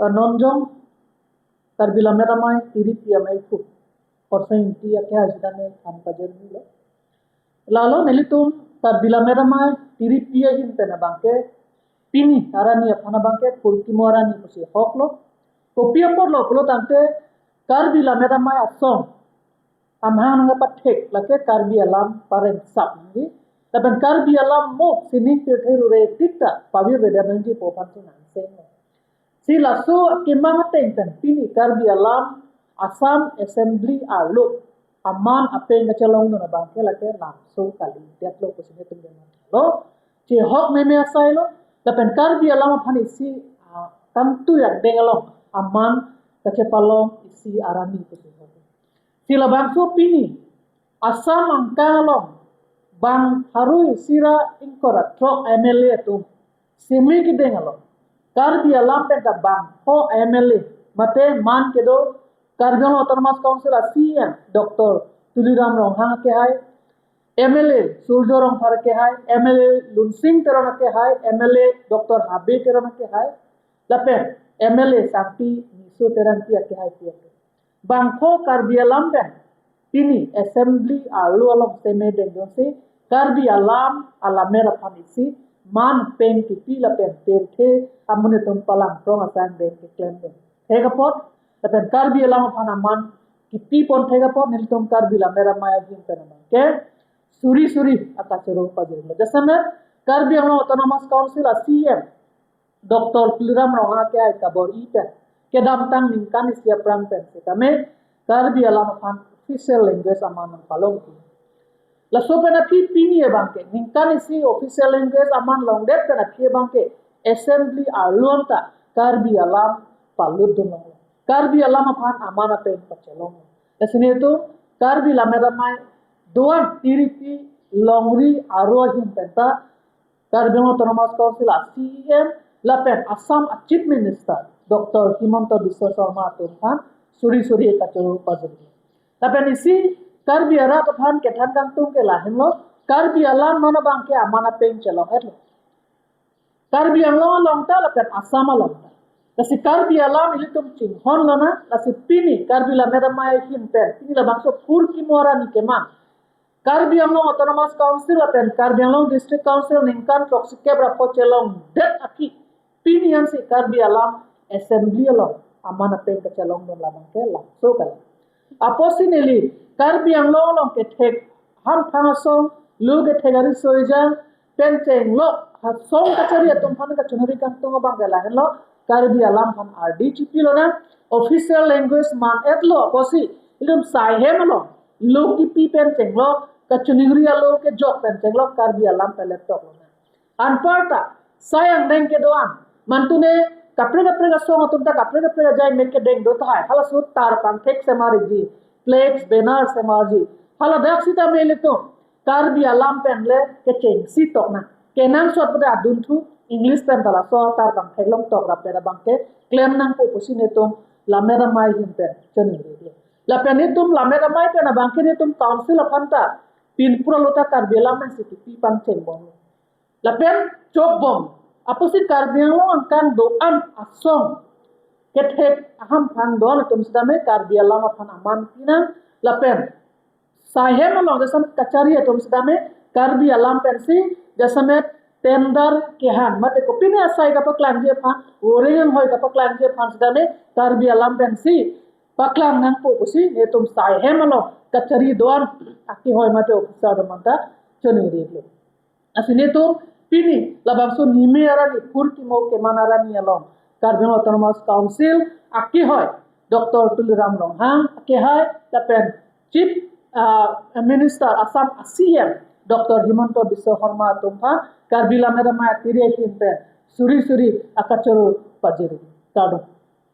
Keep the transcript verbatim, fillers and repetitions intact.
Anonjong Karbi Lammet Amei tiripi amei phu Khorsing Ingti akehai sitame than pajirlo. Lalo nelitum Karbi Lammet Amei tiripi ahin pen abangke pini arni aphan abangke phurkimo arni pusi hoklo. Kopi apotlo pulo tangte Karbi Lammet Amei asong amahang nangpathek lake Karbi alam pareng sap nangji. Lapen Karbi alam mo sining pirthe rure tik ta pavirvedet nangji pu aphan si nang seng. Si laso akemang ateng pen pini Karbi alam Assam Assembly arlo aman apeng kachelongdun abangke lake lamso kali detlo pusi nelitum denglo. Chehok meme asai lo, lapen Karbi alam aphan isi, ah, kangtui angdeng along aman kachepalong isi arni pusi. Si labangso pini Assam angkang along bang pharo isi ra ingkoi ra throk M L A atum seme kedeng along Karbi alam pen ta bangpho M L A mate man kedo Karbi Anglong Autonomous Council a C E M Doctor Tuliram Ronghang akehai, M L A Surjo Rongphar akehai, M L A Lunsing Teron akehai, M L A Doctor Habe Teron akehai, lapen M L A Sangpi Niso Terangpi akehai pi ake. Bangpho Karbi alam pen pini Assembly arlo along seme dengdunsi Karbi alam alammer aphan isi man peng kipi lapen pirthe amonit atum palang prong asang deng keklemdun thek apot, lapen Karbi alam aphan aman kipi pon thek apot nelitum Karbi Lammet Amei ahin pen abangke suri suri akachoro pajirlo. Jasemet Karbi Anglong Autonomous Council a C E M Doctor Tuliram Ronghang akehai kabor-i pen kedamtang ningkan isi aphrang pen sitame Karbi alam aphan official language aman nangpalongji. Laso pen aphi pini abangke ningkan isi official language aman longdet pen aphi abangke Assembly arlo anta Karbi alam palutdun longlo. Karbi alam aphan aman apeng pachelong. Lasi nelitum Karbi Lammet Amei do-an tiripi longri aro ahin pen ta Karbi Anglong Autonomous Council a C E M lapen Assam a Chief Minister Doctor Himanta Biswa Sarma atum aphan suri suri kachoro pajirlo. Lapen isi Karbi arat aphan kethan kangtung ke lahenlo, Karbi alam non abangke aman apeng chelong-etlo. Karbi Anglong along ta lapen Assam along ta. Lasi Karbi alam ilitum chinghon lona, lasi pini Karbi Lammet Amei ahin pen, pini labangso phurkimo arni kemang Karbi Anglong Autonomous Council lapen Karbi Anglong District Council ningkan throksikep ra pho chelongdet aphi pini ansi Karbi alam Assembly along aman apeng kachelongdun labangke laso kali. Apotsi neli Karbi Anglong along kethek hamphang asong, lo kethek ariso ejang pen chenglo, ha song kachari atum aphan kachoningri kangtung abangke lahenlo, Karbi alam aphan ardi chipi lonang, official language man-etlo apotsi ilitum saihem along lo kipi pen chenglo, kachoningri alo kejok pen chenglo Karbi alam pelet tok lonang. Anparta sai angdeng kedo-an, mantune kaprek kaprek asong atum ta kaprek kaprek ajai mek kedeng do tahai, halaso tar pangthek semarji, flex, banner semarji, haladak sitame ilitum Karbi alam pen le kechengsi tok nang. Kenangsot pada adunthu English pen ta laso tar pangthek long tok rap pen abangke klem nangpo pusi nelitum Lammet Amei ahin pen choningri. Lapen nelitum Lammet Amei pen abangke nelitum council aphan ta pinpur alo ta Karbi alam pensi kipi pangchengbom. Lapen chokbom. Apotsi Karbi Anglong angkang do-an asong kethek ahamphang do-an atum sitame Karbi alam aphan aman pinang, lapen saihem along jasemet kachari atum sitame Karbi alam pensi jasemet tender kehang mate kopine asai kapaklangji aphan, oreng anghoi kapaklangji aphan sitame Karbi alam pensi paklang nangpo pusi nelitum saihem along kachari do-an akehoi mate officer atum aphan ta choningri lo. Lasi nelitum pini labangso nime arni phurkimo kemang arni along Karbi Anglong Autonomous Council akehoi Doctor Tuliram Ronghang akehai lapen Chief, ah, Minister Assam a C M Doctor Himanta Biswa Sarma atum aphan Karbi Lammet Amei atiri ahin pen suri suri akachoro pajirlo. Kardom.